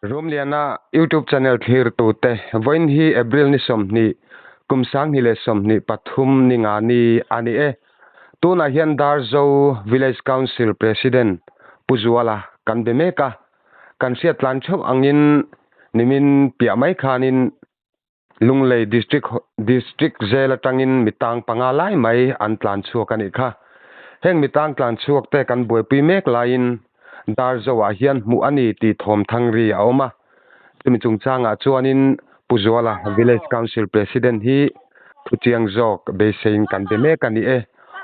Rumliana YouTube channel thlirtute, vawiin hi April ni 20, kum 2023 ni nga ni a ni e. Tunah hian Darzo Village Council President Pu Zuala kan be mek a, kan hriat tlan theuh angin nimin piah mai khanin Lunglei District District Jail atangin mi tang panga lai mai an tlan chhuak a nih kha. Heng mi tang tlan chhuak te kan buaipui mek laiin Darzo-ah hian hmuh a ni tih thawm thang ri a awm a. Chumi chungchangah chuanin Pu Zuala Village Council President hi thuchiang zawk beiseiin kan be mek a ni e.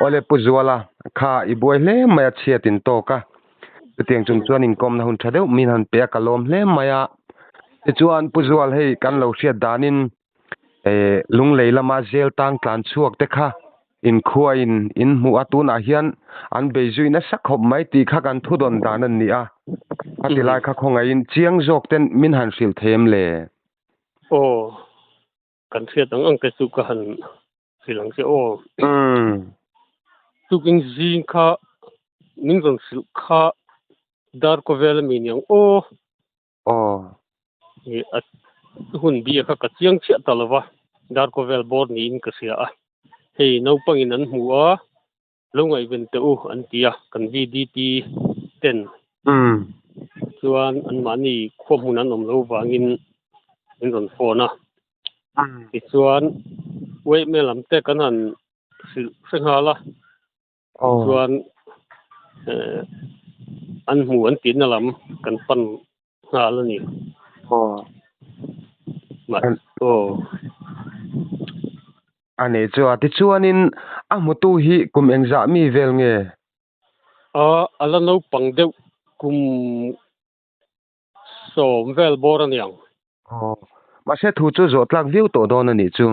Awle Pu Zuala kha i buai hle mai a chhiat in tawk a. Chutiang chung chuan inkawmna hun tha deuh min han pe a, ka lawm hle mai a. Tichuan Pu Zual hei kan lo hriat danin eh Lunglei lama zel tang tlan chhuak te kha inkhuain in hmuh a, tunah hian an bei zui nasa khawp mai tih kha kan thudawn dan a ni a. A ti lai kha khawngaihin chiang zawk ten min han hrilh thei em le? Aw, kan hriat ang ang te chu ka han hrilh ang che aw. Tukin zing kha min rawn hrilh kha dar kaw vel ami niang aw. Aw. A hun bia kha ka chiang chiah ta lo va, dar kaw vel bawr niin ka hria a. Hei naupangin an hmu a, lo ngaihven teh u an ti a, kan VDP ten chuan anmahni khua hmun an awm lo vangin min rawn phone a. Tichuan Uaihme lam te kan han hrilh hre nghal a, tichuan an hmu an tihna lam kan pan nghal a ni. Aw. A nih chu a, tichuanin a hmutu hi kum engzah mi vel nge? A, a la naupang deuh kum 10 vel bawr a niang. Aw, mahse thu chu zawh tlak viau tawh dawn a nih chu.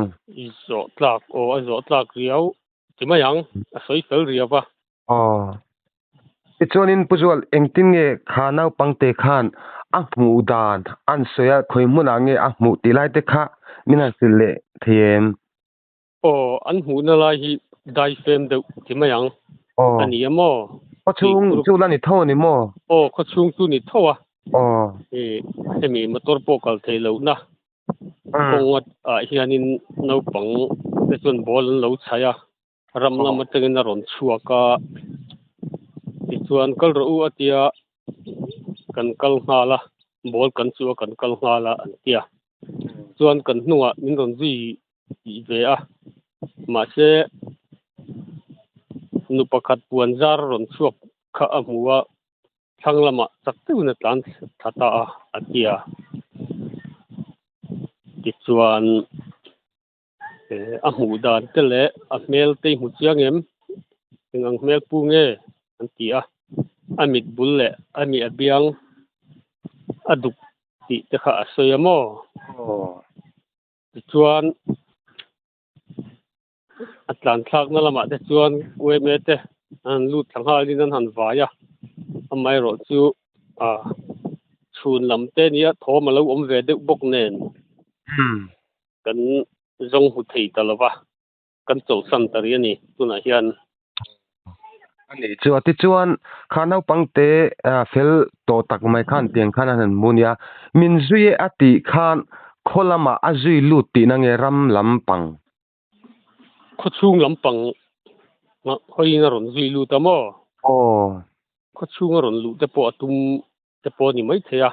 I zawh tlak, aw a zawh tlak riau ti mai ang, a sawi fel riau va. Aw, tichuanin Pu Zual, engtin nge kha naupangte khan a hmuh dan an sawi a, khawi hmunah nge a hmuh tih lai te kha min han hrilh leh thei em? Aw, an hmuhna lai hi dai fem deuh ti mai ang a ni a maw? Khaw chhung chu la ni tho a ni maw? Aw, khaw chhung chu ni tho a. Aw. Hemi motor pawh kal thei lohna kawng ah hianin naupang te chuan ball an lo chhaih a, ram lam atangin a rawn chhuak a, tichuan kal rawh u a tia kan kal nghal a, ball kan chu a kan kal nghal a an tia. Chuan kan hnungah min rawn zui tih ve a, mahse nu pakhat puan zar rawn chhuak kha a hmu a, thlang lamah chak deuhin a tlan thla ta a, a ti a. Tichuan a hmuh dan te leh a hmel te i hmu chiang em? Eng ang hmel pu nge? an ti a, a mit bul leh a mi a biang a duk tih te kha a sawi a maw? Tichuan, a tlan thlakna lamah te chuan UMA te an han lut thla nghalin an han vai a, amaherawh chu ah chhun lam te nia thawm a lo awm ve deuh bawk nen kan zawng hmu thei ta lo va, kan chawlhsan ta rih a ni tunah hian. A nih chu a, tichuan kha naupangte fel tawh tak mai khan tiang khan an han hmu nia, min zui e a tih khan khaw lamah a zui lut tihna nge ram lampang? Khaw chhung lampang hawiin a rawn zui lut a maw? Aw. Khaw chhung a rawn luh te pawh a tum te pawh a ni maithei a.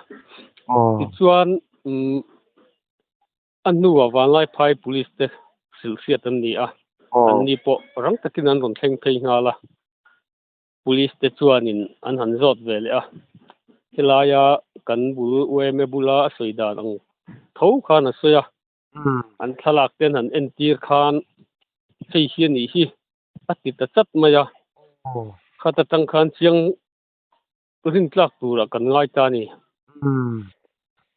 Tichuan umm A hnuah Vanlaiphai Police te hrilh hriat an ni a, anni pawh rang takin an rawn thleng phei nghal a. Police te chuanin an han zawt ve leh a, helaia kan bul UMA bula a sawi dan ang tho khan a sawi a, an thlalak te an han entir khan hei hi a nih hi a ti ta chat mai a, khat atang khan chiang rintlak turah kan ngai ta a ni.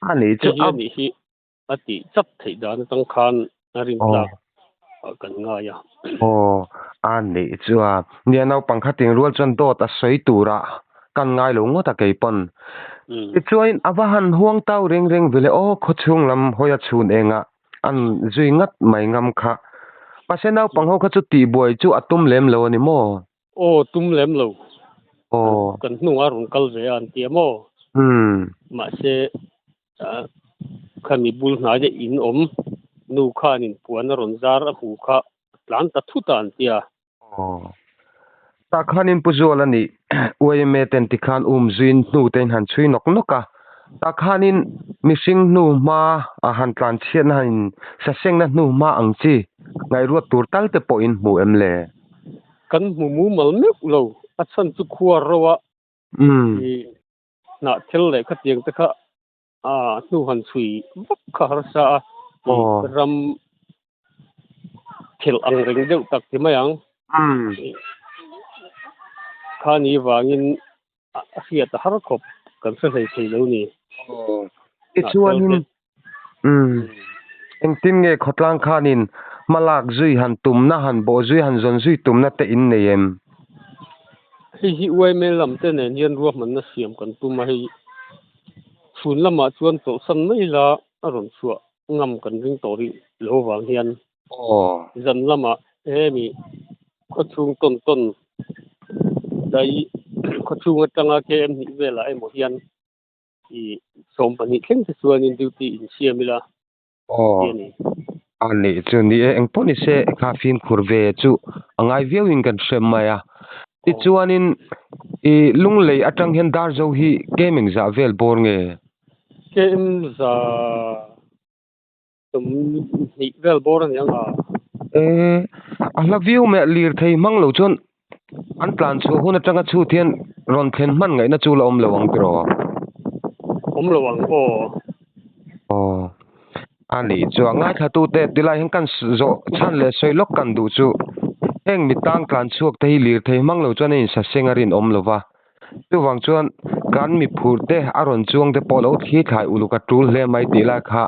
A nih chu Hei hi a nih hi. A tih chak theih dan atang khan a rin tlak ah kan ngai a. Aw, a neih chu a. Nia naupang kha ting rual chuan dawt a sawi turah kan ngai lo ngawt a kei pawn. Tichuan a va han huang tau reng reng ve le aw khawchhung lam hawi a chhun engah an zui ngat mai ngam kha. Mahse naupang ho kha chu tihbuai chu a tum lem lo a ni maw? Aw tum lem lo. Aw. Kan hnungah a rawn kal ve a an ti a maw? Mahse. Khami bul hnai deuh in awm nu khanin puan a rawn zar a hmu kha a tlan ta thut a an ti a. Aw. Tah khanin Pu Zuala nih YMA ten tikhan um zuin hnu tein han chhui nawk nawk a. Tah khanin mihring hnu hma a han tlan chhiatna han in sasengna hnu hma ang chi ngaihruat tur tal te pawh in hmu em le? Kan hmu mumal meuh lo, a chhan chu khua ro a hnah thil leh khatiang te kha a hnu han chhui vak kha harsa a, ram thelh ang reng deuh tak ti mai ang. Khani vangin a hriat a har khawp kan hre hlei thei lo ni. Tichuanin engtin nge khawtlang khanin hmalak zui han tumna han bawh zui han zawn zui tumna te in nei em? Hei hi YMA lam te nen hian ruahmanna siam kan tum a hei. Chhun lamah chuan chawlhsan mai la a rawn chhuah ngam kan ring tawh rih lo vang hian zan lamah hemi khawchhung tawn tawn dai khawchhung atanga KM hnih velah emaw hian ih 12 thleng te chuanin duty insiam ila Aw, a nih chu ni e, engpawh ni se kha fimkhur ve chu a ngai viau in kan hre mai a. Tichuanin i Lunglei atang hian Darzo hi kem engzah vel bawr nge? Kem za 20 vel bawr a ni ang a. E, a hla viau mai a, lirthei hmang lo chuan an tlan chhuah hun atanga chhut hian rawn thlen hman ngaihna chu la awm lo ang tiraw? Awm lo ang aw. Aw, a nih chu a ngaithlatute tilai hian kan zawh chhan leh sawi lawk kan duh chu heng mi tang tlan chhuak te hi lirthei hmang lo chuan a insaseng a rinawm lo va, chuvang chuan kan mi phur te a rawn chuang te pawh lo thli thlai uluk a tul hle mai tih lai kha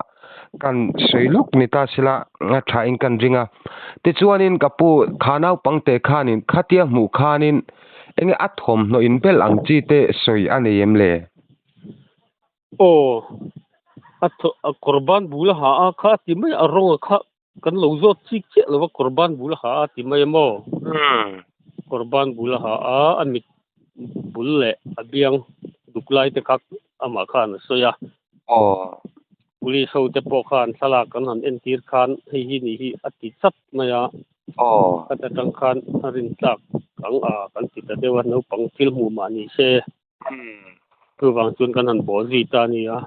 kan sawi lawk ni ta sela a tha in kan ring a. Tichuanin ka pu kha naupangte khanin khatia hmuh khanin enge a thawmhnaw in bel ang chi te sawi a nei em le? Aw, a thaw a kawr ban bul a ha a kha a ti mai a, a rawng a kha kan lo zawt chik chiah lo va kawr ban bul a ha a ti mai a maw? Kawr ban bul a ha a, a mit bul leh a biang duk lai te kha amah khan a sawi a. Aw. Police ho te pawh khan thlalak kan han entir khan hei hi nih hi a ti chap mai a. Aw. Khat atang khan a rintlak ang a kan ti ta deuh a, naupang thil hmuh mah ni se. Chuvang chuan kan han bawl zui ta a ni a.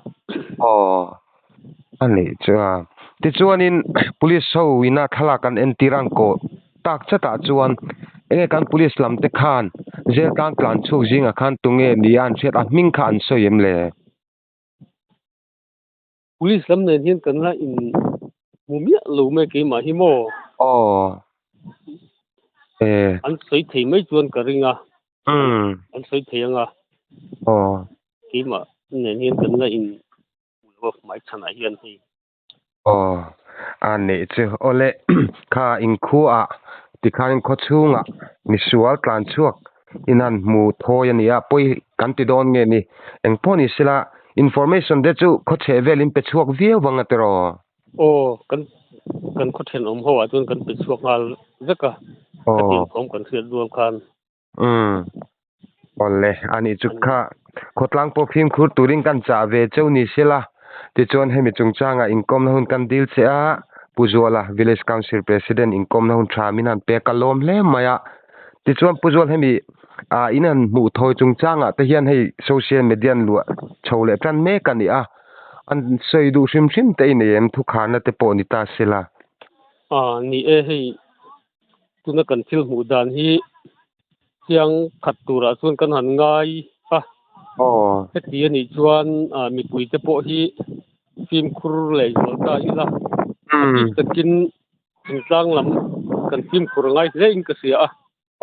Aw, a nih chuan. Tichuanin police ho ina thlalak an entir ang kawh tak chatah chuan enge kan police lam te khan jail tlang tlan chhuak zingah khan tunge nia an hriat a hming kha an sawi em le? Police lam nen hian kan la in hmu miah lo mai keimah hi maw? Aw. Eh. An sawi thei mai chuan ka ring a. An sawi thei ang a. Aw. Keimah nen hian kan la in hmu lo a hmaichhanah hian hei. Aw. A neih chu. Awle kha inkhuaah tikhan khawchhungah misual tlan chhuak in han hmu thawi a ni a, pawi kan ti dawn nge ni? Engpawh ni sela information te chu khawchheh velin pe chhuak viau vang a tiraw? Aw, kan kan khaw thenawm ho ah chuan kan pe chhuak nghal vek a, khatiang thawm kan hriat rual khan. Umm, awle, a nih chu kha khawtlang pawh fimkhur turin kan chah ve cheu ni sela, tichuan hemi chungchangah inkawmna hun kan dil che a, Pu Zuala, Village Council President inkawmna hun tha min han pek a lawm hle mai a, tichuan Pu Zual hemi ah in han hmuh thawi chungchangah te hian hei social media an luah chho leh tan mek a ni a, an sawi duh hrim hrim te i nei em thukharna te pawh ni ta sela. Ah, ni e hei tuna kan thil hmuh dan hi chiang khat turah chuan kan han ngai a. Aw. Heti a nih chuan ah mipui te pawh hi fimkhur leh zual ta ila. A bik takin thingtlang lam kan fimkhur ngai hle in ka hria a.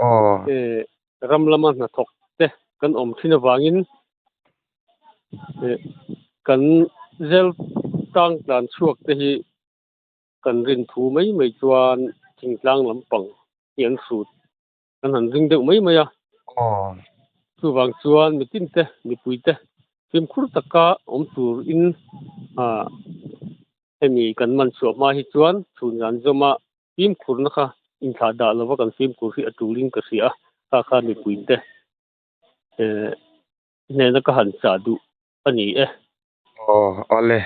Aw. Eh ram lama hnathawk te kan awm thin avangin eh kan zel tang tlan chhuak te hi Kan rin thu mai mai chuan thingtlang lampang hi an hrut kan han ring deuh mai mai a. Chuvang chuan mitin te, mipui te fimkhur taka awm tur in ah hemi kan man chhuah hma hi chuan chhun zan zawma fimkhurna kha inthlah dah lova kan fimkhur hi a tulin ka hria a, kha kha mipui te eh hnena ka han chah duh a ni e. Aw, awle.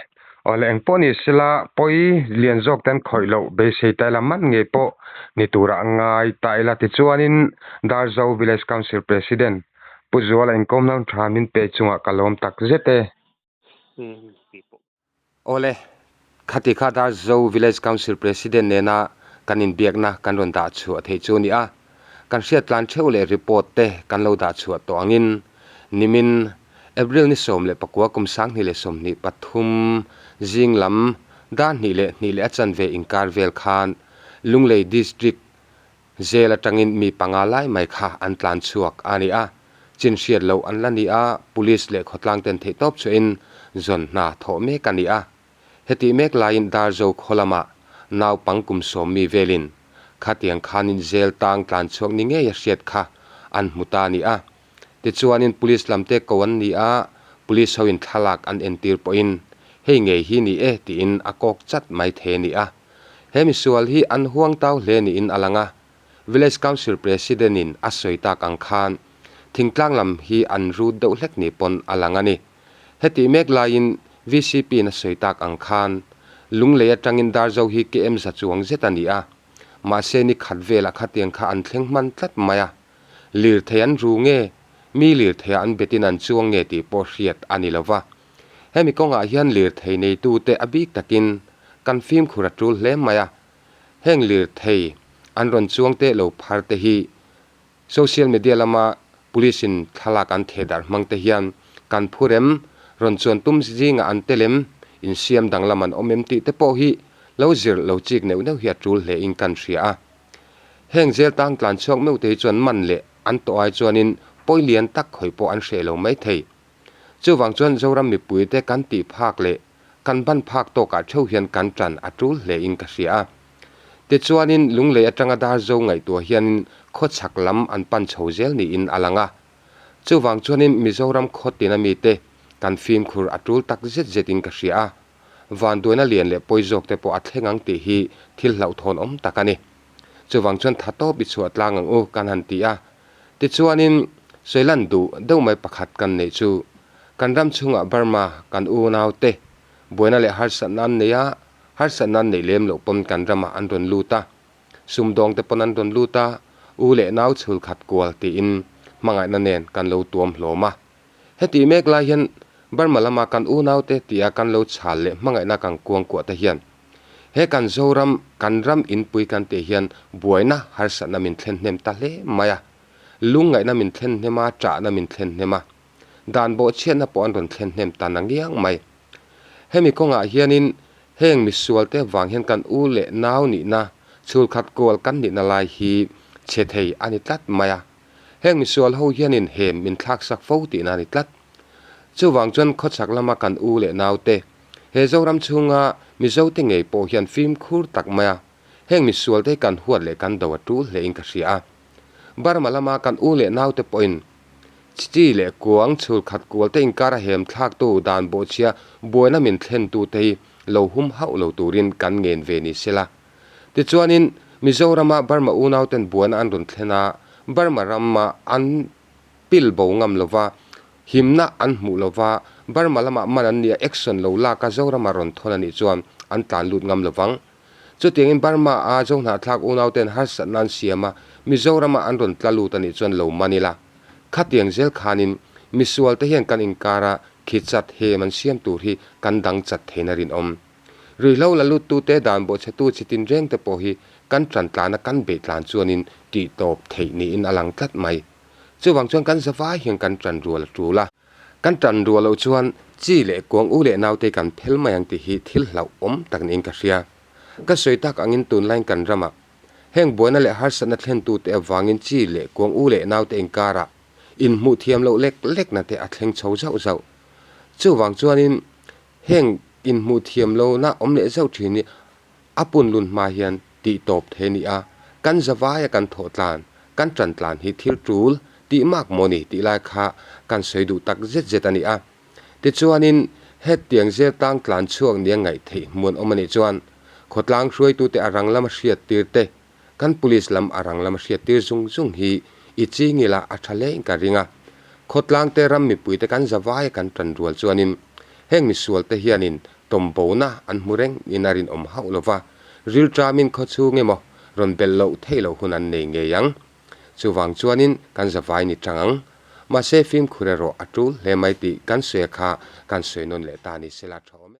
Awle engpawh ni sela pawi lian zawk ten khawih loh beisei ta ila man ngei pawh ni turah ngai ta ila tichuanin Darzo Village Council President Pu Zuala inkawm hnam tha min pe chungah ka lawm tak zet e. Awle, khati kha Darzo Village Council President nena kan inbiakna kan rawn dah chhuah theih chu a ni a. Kan hriat tlan theuh leh report te kan lo dah chhuah tawh angin nimin April ni 14 kum 2023 zing lam dar hnih leh hnih leh a chanve inkar vel khan Lunglei District Jail atangin mi panga lai mai kha an tlan chhuak a ni a, chin hriat loh an la ni a, Police leh khawtlang ten theihtawp chhuahin zawn hna thawh mek a ni a. Hetih mek laiin Darzo khaw lamah naupang kum sawm mi velin khatiang khanin jail tang tlan chhuak ni ngei a hriat kha an hmu ta a ni a. Tichuanin Police lamte ko an ni a, Police hoin thlalak an entir pawhin hei ngei hi ni e tiin a kawk chat mai thei a ni a. He misual hi an huang tau hle niin a lang a, Village Council President in a sawi tak ang khan thingtlang lam hi an rut deuh hlek ni pawn a lang a ni. Hetih mek laiin VCP in a sawi tak ang khan Lunglei atangin Darzo hi KM za chuang zet a ni a, mahse ni khat velah khatiang kha an thleng hman tlat mai a. Lirthei an ru nge, mi lirtheiah an betin an chuang nge tih pawh hriat a ni lova. Hemi kawngah hian lirthei neitute a bik takin kan fimkhur a tul hle mai a, heng lirthei an rawn chuang teh lo phar te hi social media lama police in thlalak an theh darh hmang te hian kan phu rem rawn chuan tum zingah an tel em, insiam danglam an awm em tih te pawh hi lo zir lo chik neuh neuh hi a tul hle in kan hria a. Heng zel tang tlan chhuak meuh te hi chuan man leh an tawh ai chuanin pawi lian tak khawih pawh an hreh lo mai thei. Chuvang chuan Zoram mipuite kan tih phak leh kan ban phak tawkah theuh hian kan tan a tul hle in ka hria a. Tichuanin Lunglei atanga Darzo ngaihtuah hianin khawchhak lam an pan chho zel niin a lang a. Chuvang chuanin Mizoram khaw tina mite kan fimkhur a tul tak zet zet in ka hria a. Vanduaina lian leh pawi zawk te pawh a thleng ang tih hi thil hlauhthawn awm tak a ni. Chuvang chuan tha tawp i chhuah tlang ang u kan han ti a. Tichuanin sawilan duh deuh mai pakhat kan neih chu kan ram chhungah Burma kan unaute buaina leh harsatna an nei a, harsatna an neih lem loh pawn kan ramah an rawn lut a, sumdawngte pawn an rawn lut a, u leh nau chhul khat kual tiin hmangaihna nen kan lo tuam hlawm a. Hetih mek lai hian Burma lama kan unaute tia kan lo chhal leh hmangaihna kan kuangkuah te hian he kan Zoram, kan ram inpui kan tih hian buaina harsatna min thlen hnem ta hle mai a, lungngaihna min thlen hnem a, ṭahna min thlen hnem a, dan bawhchhiatna pawh an rawn thlen hnem ta na ngiang mai. Hemi kawngah hianin heng misualte vang hian kan u leh nau nihna, chhulkhat kual kan nihna lai hi chhe thei a ni tlat mai a. Heng misual ho hianin hem min thlaksak fo tihna a ni tlat. Chuvang chuan khawchhak lama kan u leh naute, he Zoram chhunga Mizote ngei pawh hian fimkhur tak mai a, heng misualte hi kan huat leh kan do a tul hlein ka hria a. Burma lama kan u leh naute pawhin chi leh kuang chhul khat kualte inkara hem thlaktu dan bawhchhia buaina min thlentute hi lo hum hauh lo turin kan ngen ve ni sela. Tichuanin, Mizorama Burma unauten buaina an rawn thlen a, Burma rama an pil bo ngam lova, himna an hmuh lova, Burma lamah man an nia action lo lak a Zorama rawn thawn a nih chuan an tlan lut ngam lovang. Chutiangin Burma a Zohnahthlak unauten harsatna an siam a, Mizorama an rawn tla lut a nih chuan lo man ila. Khatiang zel khanin misualte hian kan inkara khi chat hem an siam tur hi kan dang chat theihna rinawm. Ruihhlo la luttute dan bawhchhetu chi tinreng te pawh hi kan ṭan tlana kan beih tlan chuanin tih tawp theih niin a lang tlat mai. Chuvang chuan kan zavai hian kan ṭan rual a ṭul a. Kan ṭan rual loh chuan chi leh kuang u leh naute kan phel mai ang tih hi thil hlauhawm tak niin ka hria. Ka sawi tak angin tunlaiin kan ramah heng buaina leh harsatna thlentute avangin chi leh kuang u leh naute inkarah inhmuh thiam loh lek lekna te a thleng chho zauh zauh. Chuvang chuanin Heng inhmuh thiam lohna awm leh zauh thin hi a punlun hma hian tih tawp thei a ni a, kan zavaia kan thawh tlan, kan tan tlan hi thil tul tih mak maw ni tih lai kha kan sawi duh tak zet zet a ni a. Tichuanin hetiang zel tang tlan chhuak nia ngaih theih hmuan awm a nih chuan khawtlang hruaitute a rang lama hriat tir te, kan police lam a rang lama hriat tir zung zung hi i chingila a tha hle in ka ring a. Khawtlang te ram mipuite kan zavaia kan tan rual chuanin. Heng misual te hianin tawmbona an hmu reng in a rinawm hauh lova, rilṭamin khawchhung emaw rawn belh loh theih loh hun an nei ngei ang. Chuvang chuanin kan zavai ni ṭang ang. Mahse fimkhur erawh a ṭul hle mai tih kan sawi a kha kan sawi nawn leh ta ni sela ṭha awm e.